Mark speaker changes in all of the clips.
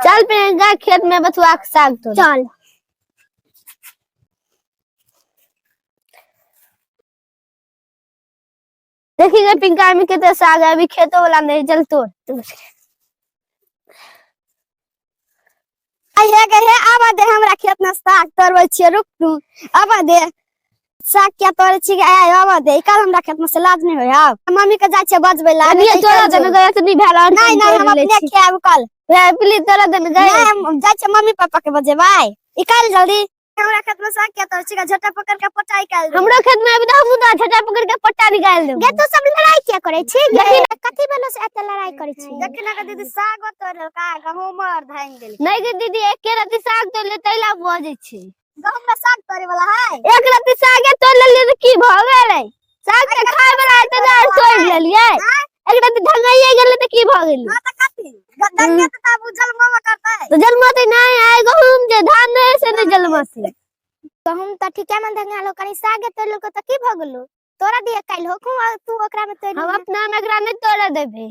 Speaker 1: चल प्रियंका, खेत में बथुआ के साग तोड़।
Speaker 2: चल।
Speaker 1: देखी गे पिंका, में कते साग है, अभी खेतो वाला नहीं। चल तोड़।
Speaker 2: हे गे हे, आबा दे हमरा खेत में साग तोड़बै छियै। रुक तू, आबा दे। साग किया तोड़ै छी? आय आबा दे, कल हमरा खेत में से लाज नहीं होय। आब मम्मी के जाइ छियै बजबै ला।
Speaker 1: अभी तोड़ा देने गया तो नहीं भेल और।
Speaker 2: नहीं नहीं, हम अपने खायब कल।
Speaker 1: प्लीज, तोड़ा देने गए।
Speaker 2: नहीं, हम जाइ छियै मम्मी पापा के बजेबै। निकाल जल्दी, हमरा खेत में साग किया तोड़ै छी? झोटा पकड़ के पटाई निकाल दे।
Speaker 1: हमरो खेत में अभी तो हम तो झटा पकड़ के पट्टा निकाल देब।
Speaker 2: गे, तू सब लड़ाई किया करै छी गे? कथी भेलो से एते लड़ाई करै छी? देख ना दीदी, साग तोड़ लेलका, गहूम और धान देल।
Speaker 1: नहीं गे दीदी, एक रत्ती साग तोड़ ले तैला भऽ जाइ छै।
Speaker 2: गहूम में साग तोड़े वाला है?
Speaker 1: एक रत्ती सागे तोड़ लेलियै तऽ की भऽ गेलै? साग तऽ खाय वाला है तऽ तोड़ लेलियै। एक रत्ती धंगाइए गेलै तऽ की भऽ गेलै?
Speaker 2: हां, तऽ कथी गंगे तऽ तब जलमवा करतै।
Speaker 1: तऽ जलमतै नहि। आइ गहूम जे धान नहि से नहि जलमतै।
Speaker 2: गहूम तऽ ठीके में धंगा लो, कनी सागे तोड़ लेलको तऽ की भऽ गेलो? तोरा दिए काल्हि होखू आ तू ओकरा में तोड़।
Speaker 1: हम अपना में एकरा नहि तोड़े देबै।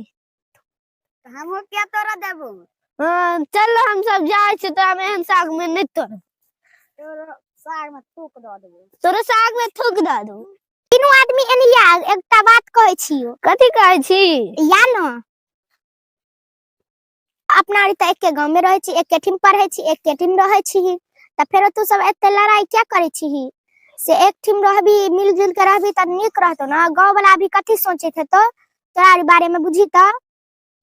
Speaker 2: हमहूँ किया तोरा देबो?
Speaker 1: हाँ, चल हम सब जाइ छी, तोरा में एहन साग में नहि तोड़।
Speaker 2: तोरो साग में थूक दऽ देबो।
Speaker 1: तोरो साग में थूक दऽ देबो।
Speaker 2: तीनू आदमी एनिया, एकटा बात कहै छियो।
Speaker 1: कथी कहै छी?
Speaker 2: या न, अपना आर तऽ एके गाँव में रहै छी, एके ठाम पढ़ै छी, एके ठाम रहै छी, तऽ फेरो तू सब एते लड़ाई किया करै छीही? से एक ठाम रहबी, मिलजुल के रहबी तऽ नीक रहतौ ने। गाँव वाला भी कथी सोचैत हेतौ तोरा आर बारे में, बुझी तऽ।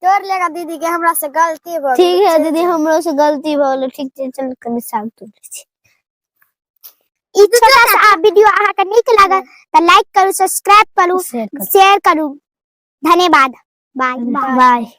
Speaker 2: तोड़ लेगा दीदी के, हमरा से गलती भऽ।
Speaker 1: ठीक है दीदी, हमरो से गलती भऽ गेलै। ठीक छै, चल कनि साग तोड़ै छी।
Speaker 2: ई छोटा सा वीडियो अहाँके नीक लागल तऽ लाइक करू, सब्सक्राइब करू,
Speaker 1: शेयर करू,
Speaker 2: शेयर करू। धन्यवाद, बाय।
Speaker 1: बाय।